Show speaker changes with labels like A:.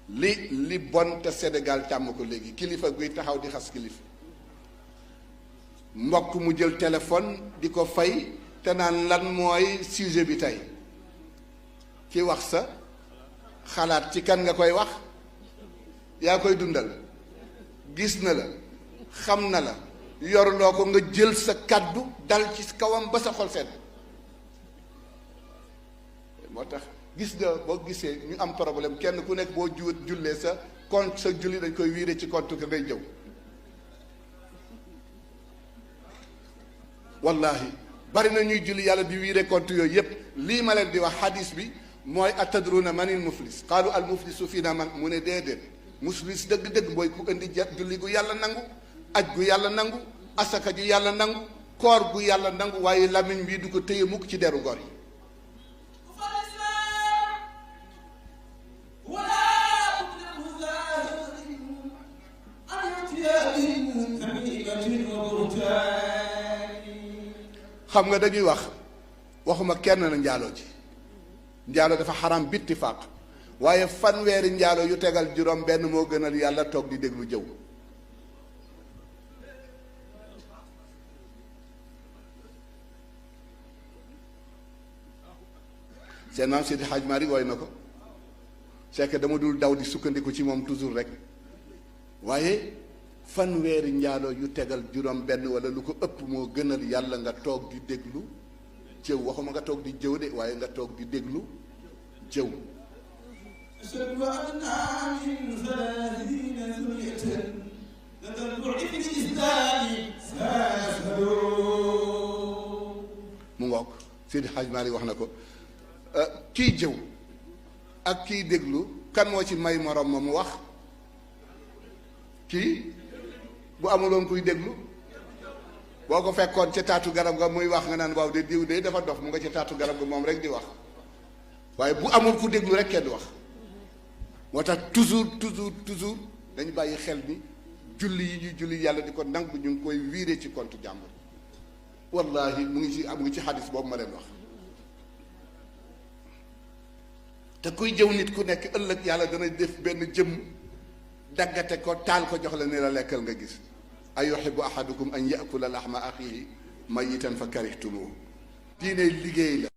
A: li bon te Sénégal tàmm ko léegi kilifa guy taxaw di xas kilifa mbokk mu jël téléphone di ko fay te naan lan mooy sujet bi tey ci wax sa xalaat ci kan nga koy wax yaa koy dundal gis na la xam na la yorloo ko nga jël sa kàddu dal ci kawam ba sa xol sedd moo tax gis nga boo gisee ñu am problème kenn ku nekk boo jullee sa compte sa julli dañ koy wiire ci compte que ngay jëw wallahi bari na ñuy julli yàlla di wiire compte yooyu yépp lii ma leen di wax hadis bi mooy atadruna manil muflis qaalu al muflisu fii na man mu ne déedéet muflis dëgg-dëgg mooy ku indi julli gu yàlla nangu aj gu yàlla nangu asaka ju yàlla nangu koor gu yàlla nangu waaye lamiñ bii du ko téye mukk ci deru gor yi xam nga dañuy wax waxuma kenn na njaaloo ci njaaloo dafa xaram bittifaaq waaye fanweeri njaaloo yu tegal juróom benn moo gënal yàlla toog di déglu jëw seen maam Seydi Hadj Malick woy na ko c'est que dama dul daw di sukkandiku ci moom toujours rek waaye fanweeri njaaloo yu tegal juróom benn wala lu ko ëpp moo gënal yàlla nga toog di déglu jëw waxuma nga toog di jëw de waaye nga toog di déglu jëw mu ngoog Seydi Hadj Malick wax na ko kii jëw ak kii déglu kan moo ci may morom ma mu wax kii bu amuloon kuy déglu boo ko fekkoon ca taatu garab ga muy wax nga naan waaw de diw de dafa dof mu nga ca taatu garab ga moom rek di wax waaye bu amul ku déglu rek kenn wax moo tax toujours dañu bàyyi xel ni julli yi ñuy julli yàlla di ko nangu ñu ngi koy wiire ci compte jàmbur wallahi mu ngi ci xadis boobu ma leen wax te kuy jëw nit ku nekk ëllëg yàlla dana def benn jëmm daggate ko taal ko jox la ne la lekkal nga gis ayuhibbu ahadukum an yakula lahma axihi mayitan fa karihtumuhu diine liggéey la